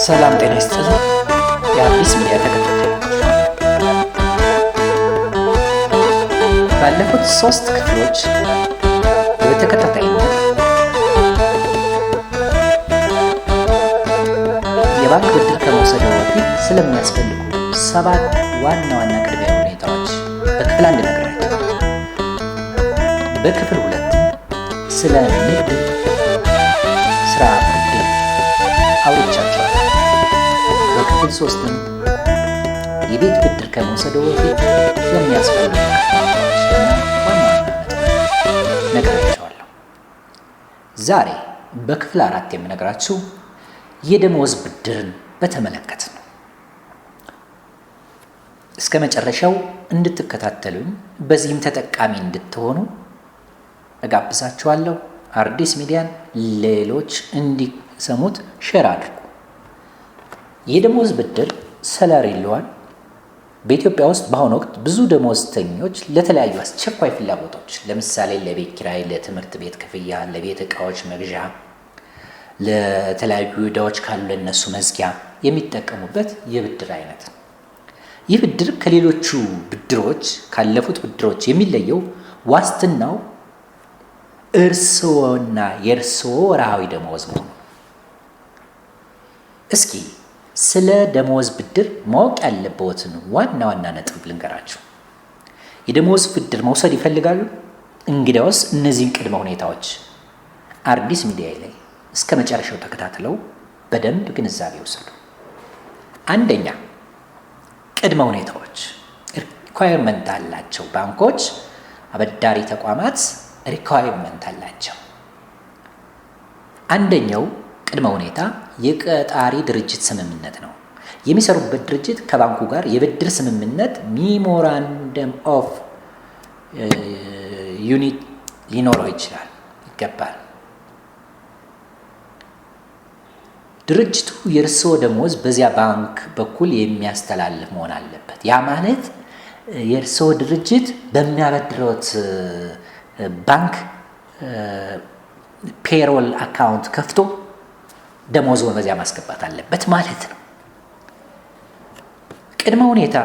ሰላም ጤና ይስጥልኝ። የአዲስ ሚዲያ ተከታታዮች፣ ባለፉት ሶስት ክፍሎች በተከታታይነት የባንክ ብድር ከመውሰድ በፊት ስለሚያስፈልጉ ሰባት ዋና ዋና ቅድሚያ ሁኔታዎች በክፍል አንድ ነግሬያችኋለሁ። በክፍል ሁለት ስለ ንግድ ስራ ብድር አውርቻችኋለሁ። በክፍል ሶስትም የቤት ብድር ከመውሰድ በፊት ስለሚያስፈልጉ ቅድመ ሁኔታዎችና ዋና ዋና ነጥቦች ነግሬያችኋለሁ። ዛሬ በክፍል አራት የምነግራችሁ የደመወዝ ብድርን በተመለከተ ነው። እስከ መጨረሻው እንድትከታተሉኝ በዚህም ተጠቃሚ እንድትሆኑ እጋብዛችኋለሁ። አርዲስ ሚዲያን ሌሎች እንዲሰሙት share አድርጉ። የደመወዝ ብድር salary loan በኢትዮጵያ ውስጥ በአሁኑ ወቅት ብዙ ደመወዝተኞች ለተለያዩ አስቸኳይ ፍላጎቶች፣ ለምሳሌ ለቤት ኪራይ፣ ለትምህርት ቤት ክፍያ፣ ለቤት ዕቃዎች መግዣ፣ ለተለያዩ ዕዳዎች ካሉ ለእነሱ መዝጊያ የሚጠቀሙበት የብድር አይነት ነው። ይህ ብድር ከሌሎቹ ብድሮች፣ ካለፉት ብድሮች የሚለየው ዋስትናው እርስዎና የእርስዎ ወርሃዊ ደመወዝ መሆኑ። እስኪ ስለ ደመወዝ ብድር ማወቅ ያለብዎትን ዋና ዋና ነጥብ ልንገራችሁ። የደመወዝ ብድር መውሰድ ይፈልጋሉ? እንግዲያውስ እነዚህን ቅድመ ሁኔታዎች አርዲስ ሚዲያ ላይ እስከ መጨረሻው ተከታትለው በደንብ ግንዛቤ ይውሰዱ። አንደኛ፣ ቅድመ ሁኔታዎች requirement አላቸው። ባንኮች፣ አበዳሪ ተቋማት requirement አላቸው። አንደኛው ቅድመ ሁኔታ የቀጣሪ ድርጅት ስምምነት ነው። የሚሰሩበት ድርጅት ከባንኩ ጋር የብድር ስምምነት memorandum of unit ሊኖረው ይችላል ይገባል። ድርጅቱ የእርስዎ ደሞዝ በዚያ ባንክ በኩል የሚያስተላልፍ መሆን አለበት። ያ ማለት የእርስዎ ድርጅት በሚያበድሮት ባንክ payroll account ከፍቶ ደሞዝዎን በዚያ ማስገባት አለበት ማለት ነው። ቅድመ ሁኔታ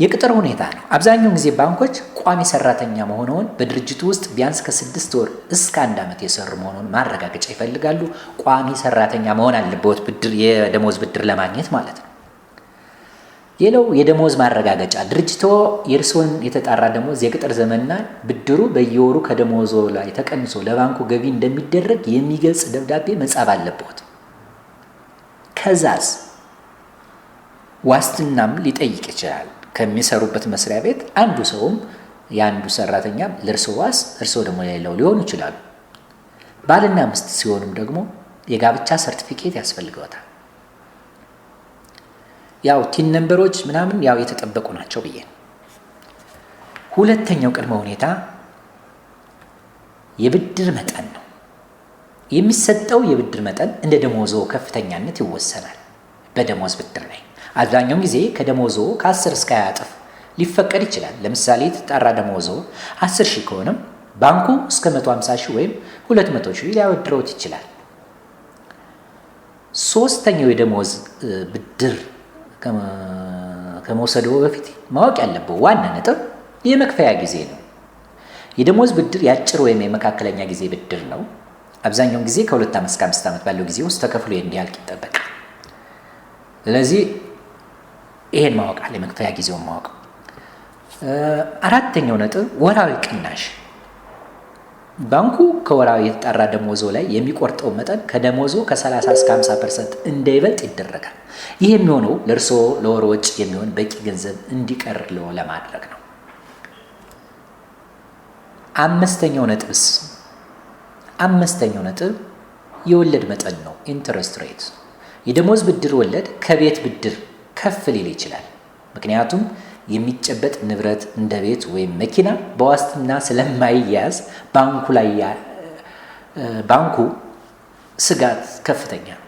የቅጥር ሁኔታ ነው። አብዛኛውን ጊዜ ባንኮች ቋሚ ሰራተኛ መሆንዎን፣ በድርጅቱ ውስጥ ቢያንስ ከ6 ወር እስከ አንድ ዓመት የሰሩ መሆኑን ማረጋገጫ ይፈልጋሉ። ቋሚ ሰራተኛ መሆን አለበት ብድር የደሞዝ ብድር ለማግኘት ማለት ነው። ሌላው የደሞዝ ማረጋገጫ፣ ድርጅቶ የእርስዎን የተጣራ ደሞዝ፣ የቅጥር ዘመንና ብድሩ በየወሩ ከደሞዞ ላይ ተቀንሶ ለባንኩ ገቢ እንደሚደረግ የሚገልጽ ደብዳቤ መጻፍ አለብዎት። ከዛስ ዋስትናም ሊጠይቅ ይችላል። ከሚሰሩበት መስሪያ ቤት አንዱ ሰውም የአንዱ ሰራተኛ ለእርስዎ ዋስ፣ እርስዎ ደግሞ ለሌላው ሊሆኑ ይችላሉ። ባልና ሚስት ሲሆኑም ደግሞ የጋብቻ ሰርቲፊኬት ያስፈልገዎታል። ያው TIN number ኦች ምናምን ያው የተጠበቁ ናቸው ብዬ ነው። ሁለተኛው ቅድመ ሁኔታ የብድር መጠን ነው። የሚሰጠው የብድር መጠን እንደ ደሞዞ ከፍተኛነት ይወሰናል። በደሞዝ ብድር ላይ አብዛኛውን ጊዜ ከደሞዞ ከ10 እስከ 20 እጥፍ ሊፈቀድ ይችላል። ለምሳሌ የተጣራ ደሞዞ 10 ሺህ ከሆነም ባንኩ እስከ 150 ሺህ ወይም 200 ሺህ ሊያበድረውት ይችላል። ሶስተኛው የደሞዝ ብድር ከመውሰዱ በፊት ማወቅ ያለብዎ ዋና ነጥብ የመክፈያ ጊዜ ነው። የደሞዝ ብድር የአጭር ወይም የመካከለኛ ጊዜ ብድር ነው። አብዛኛውን ጊዜ ከ2 ዓመት እስከ 5 ዓመት ባለው ጊዜ ውስጥ ተከፍሎ እንዲያልቅ ይጠበቃል። ስለዚህ ይሄን ማወቅ አለ፣ የመክፈያ ጊዜውን ማወቅ። አራተኛው ነጥብ ወራዊ ቅናሽ። ባንኩ ከወራዊ የተጣራ ደሞዞ ላይ የሚቆርጠው መጠን ከደሞዞ ከ30 እስከ 50% እንዳይበልጥ ይደረጋል። ይህ የሚሆነው ለእርስዎ ለወር ወጪ የሚሆን በቂ ገንዘብ እንዲቀርልዎ ለማድረግ ነው። አምስተኛው ነጥብስ? አምስተኛው ነጥብ የወለድ መጠን ነው፣ interest rate። የደሞዝ ብድር ወለድ ከቤት ብድር ከፍ ሊል ይችላል። ምክንያቱም የሚጨበጥ ንብረት እንደ ቤት ወይም መኪና በዋስትና ስለማይያዝ ባንኩ ላይ ባንኩ ስጋት ከፍተኛ ነው።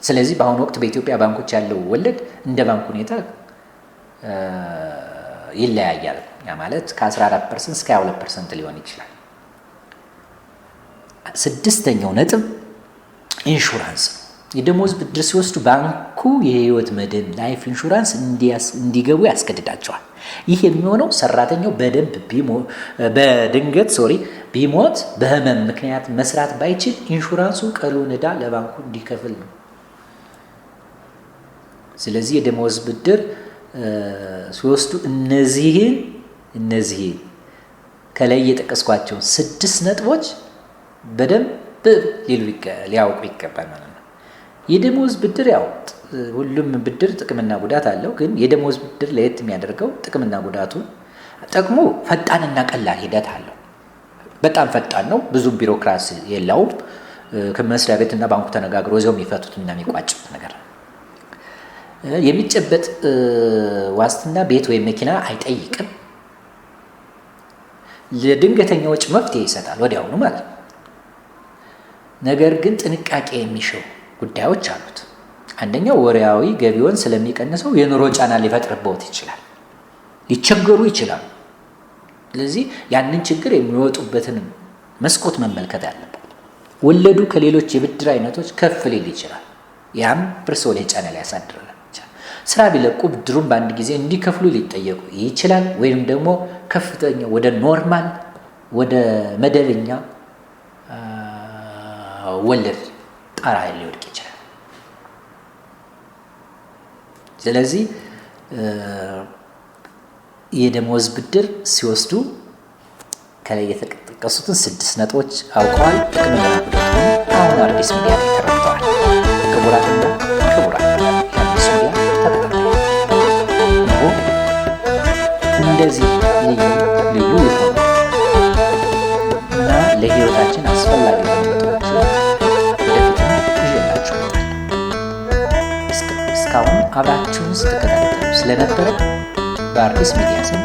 ስለዚህ በአሁኑ ወቅት በኢትዮጵያ ባንኮች ያለው ወለድ እንደ ባንክ ሁኔታ ይለያያል። ያ ማለት ከ14% እስከ 22% ሊሆን ይችላል። ስድስተኛው ነጥብ ኢንሹራንስ ነው። የደሞዝ ብድር ሲወስዱ ባንኩ የህይወት መድን life insurance እንዲገቡ ያስገድዳቸዋል። ይህ የሚሆነው ሰራተኛው በደንብ በድንገት sorry ቢሞት፣ በህመም ምክንያት መስራት ባይችል ኢንሹራንሱ ቀሪውን ዕዳ ለባንኩ እንዲከፍል ነው። ስለዚህ የደሞዝ ብድር ሲወስዱ እነዚህን ከላይ የጠቀስኳቸውን ስድስት ነጥቦች በደንብ ሊያውቁ ይገባል ማለት ነው። የደሞዝ ብድር ያው ሁሉም ብድር ጥቅምና ጉዳት አለው። ግን የደሞዝ ብድር ለየት የሚያደርገው ጥቅምና ጉዳቱ፣ ጥቅሙ ፈጣንና ቀላል ሂደት አለው። በጣም ፈጣን ነው። ብዙም ቢሮክራሲ የለውም። ከመስሪያ ቤትና ባንኩ ተነጋግሮ እዚያው የሚፈቱትና የሚቋጩት ነገር ነው። የሚጨበጥ ዋስትና ቤት ወይም መኪና አይጠይቅም። ለድንገተኛ ወጪ መፍትሄ ይሰጣል ወዲያውኑ ማለት ነው። ነገር ግን ጥንቃቄ የሚሸው ጉዳዮች አሉት። አንደኛው ወርሃዊ ገቢውን ስለሚቀንሰው የኑሮ ጫና ሊፈጥርብዎት ይችላል። ሊቸገሩ ይችላሉ። ስለዚህ ያንን ችግር የሚወጡበትን መስኮት መመልከት አለበት። ወለዱ ከሌሎች የብድር አይነቶች ከፍ ሊል ይችላል። ያም እርስዎ ላይ ጫና ሊያሳድር ይችላል። ስራ ቢለቁ ብድሩን በአንድ ጊዜ እንዲከፍሉ ሊጠየቁ ይችላል። ወይም ደግሞ ከፍተኛ ወደ normal፣ ወደ መደበኛ ወለድ ጣራ ሊወድቅ ይችላል። ስለዚህ የደሞዝ ብድር ሲወስዱ ከላይ የተጠቀሱትን ስድስት ነጥቦች አውቀዋል። ጥቅምና ጉዳቱን አሁን አዲስ ሚዲያ ላይ ተረድተዋል። ክቡራትና ክቡራን የአዲስ ሚዲያ ተከታታዮች፣ እነሆ እንደዚህ ልዩ ልዩ የሆኑ እና ለሕይወታችን አስፈላጊ የሆኑ ነጥቦችን ወደፊትም ይዤላችሁ እመጣለሁ። እስካሁን አብራችሁን ስትከታተሉ ስለነበረ በአዲስ ሚዲያ ስም